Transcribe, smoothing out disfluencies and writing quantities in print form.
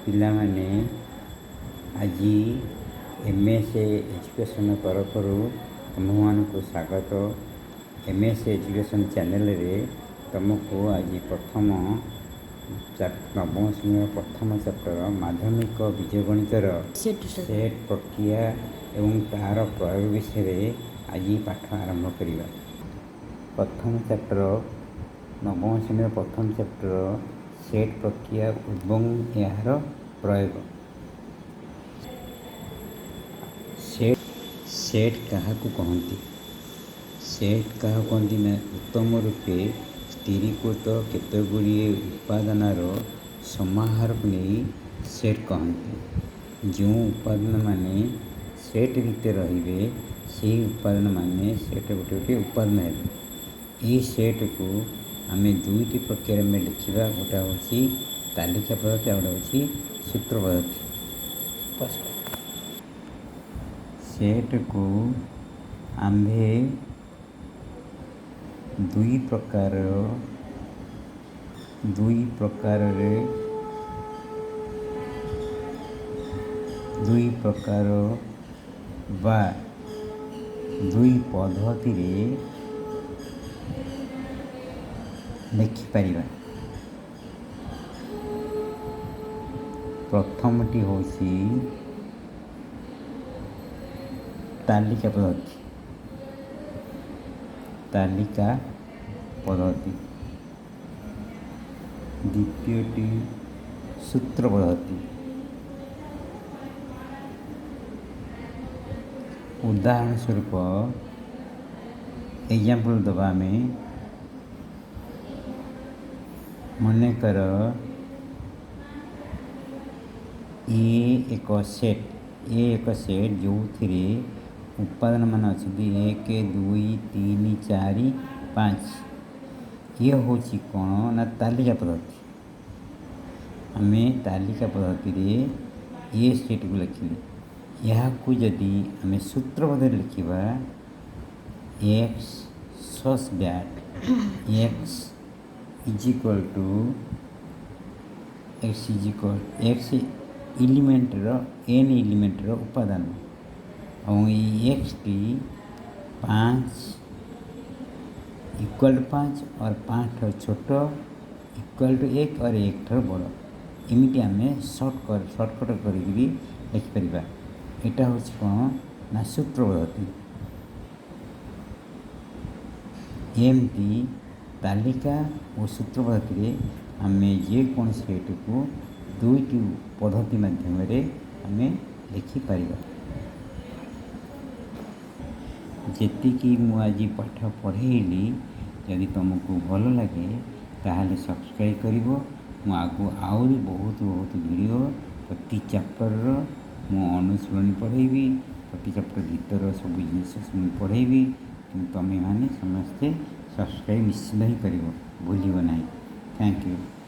ପିଲାମାନେ, ଆଜି M S education ତରଫରୁ ତୁମମାନଙ୍କୁ ସ୍ୱାଗତ। ଏମ୍ ଏସ୍ ଏଜୁକେସନ୍ ଚ୍ୟାନେଲରେ ତୁମକୁ ଆଜି ପ୍ରଥମ ନବମ ଶ୍ରେଣୀର ପ୍ରଥମ ଚାପ୍ଟର ମାଧ୍ୟମିକ ବୀଜଗଣିତର ସେଟ୍ ପ୍ରକ୍ରିୟା ଏବଂ ତାହାର ପ୍ରୟୋଗ ବିଷୟରେ ଆଜି ପାଠ ଆରମ୍ଭ କରିବା। ପ୍ରଥମ ଚାପ୍ଟର, ନବମ ଶ୍ରେଣୀର ପ୍ରଥମ ଚାପ୍ଟର, ସେଟ୍ ପ୍ରକ୍ରିୟା ଏବଂ ଏହାର ପ୍ରୟୋଗ। ସେଟ୍ କାହାକୁ କହନ୍ତି? ସେଟ୍ କାହାକୁ କହନ୍ତି ନା, ଉତ୍ତମ ରୂପେ ସ୍ଥିରୀକୃତ କେତେଗୁଡ଼ିଏ ଉପାଦାନର ସମାହାରକୁ ନେଇ ସେଟ୍ କହନ୍ତି। ଯେଉଁ ଉପାଦାନମାନେ ସେଟ୍ ଭିତରେ ରହିବେ, ସେହି ଉପାଦାନମାନେ ସେଟ୍ ଗୋଟେ ଗୋଟିଏ ଉପାଦାନ ହେବେ। ଏହି ସେଟ୍କୁ ଆମେ ଦୁଇଟି ପ୍ରକ୍ରିୟାରେ ଆମେ ଲେଖିବା। ଗୋଟେ ହେଉଛି ତାଲିକା ପଦ୍ଧତି, ଆଉ ଗୋଟେ ହେଉଛି ସୂତ୍ର ପଦ୍ଧତି। ସେଟ୍କୁ ଆମ୍ଭେ ଦୁଇ ପ୍ରକାରରେ, ଦୁଇ ପ୍ରକାର ବା ଦୁଇ ପଦ୍ଧତିରେ ଲେଖିପାରିବା। ପ୍ରଥମଟି ହେଉଛି ତାଲିକା ପଦ୍ଧତି। ତାଲିକା ପଦ୍ଧତି। ଦ୍ୱିତୀୟଟି ସୂତ୍ର ପଦ୍ଧତି। ଉଦାହରଣ ସ୍ୱରୂପ, ଏକ୍ଜାମ୍ପଲ୍ ଦେବା ଆମେ। ମନେକର ଏ ଏକ ସେଟ୍, ଏ ଏକ ସେଟ୍ ଯେଉଁଥିରେ ଉପାଦାନ ମାନ ଅଛନ୍ତି 1, 2, 3, 4, 5। ଇଏ ହେଉଛି କ'ଣ ନା ତାଲିକା ପଦ୍ଧତି। ଆମେ ତାଲିକା ପଦ୍ଧତିରେ ଏ ସେଟ୍କୁ ଲେଖିଲେ। ଏହାକୁ ଯଦି ଆମେ ସୂତ୍ର ପଦ୍ଧତିରେ ଲେଖିବା, x such that x is equal to, x is equal, x ଏଲିମେଣ୍ଟର, N ଏଲିମେଣ୍ଟର ଉପାଦାନ ଏବଂ ଏଇ ଏକ୍ସଟି 5, ଇକ୍ୱାଲ୍ ଟୁ 5 ଅର୍ 5 ଠାରୁ ଛୋଟ, ଇକ୍ୱାଲ୍ ଟୁ 1 ଅର୍ 1 ଠାରୁ ବଡ଼। ଏମିତି ଆମେ ସର୍ଟକଟ୍ କରିକିରି ଲେଖିପାରିବା। ଏଇଟା ହେଉଛି କ'ଣ ନା ସୂତ୍ର ପଦ୍ଧତି। ଏମିତି ତାଲିକା ଓ ସୂତ୍ର ପଦ୍ଧତିରେ ଆମେ ଯେକୌଣସି ସେଟ୍କୁ ଦୁଇଟି ପଦ୍ଧତି ମାଧ୍ୟମରେ ଆମେ ଲେଖିପାରିବା। ଯେତିକି ମୁଁ ଆଜି ପାଠ ପଢ଼େଇଲି, ଯଦି ତୁମକୁ ଭଲ ଲାଗେ ତାହେଲେ ସବସ୍କ୍ରାଇବ୍ କରିବ। ମୁଁ ଆଗକୁ ଆହୁରି ବହୁତ ବହୁତ ଭିଡ଼ିଓ, ପ୍ରତି ଚାପ୍ଟରର ମୁଁ ଅନୁଶୀଳନୀ ପଢ଼େଇବି, ପ୍ରତି ଚାପ୍ଟର ଭିତର ସବୁ ଜିନିଷ ମୁଁ ପଢ଼େଇବି। କିନ୍ତୁ ତୁମେମାନେ ସମସ୍ତେ ସବସ୍କ୍ରାଇବ୍ ନିଶ୍ଚିତ ହିଁ କରିବ, ଭୁଲିବ ନାହିଁ। Thank you.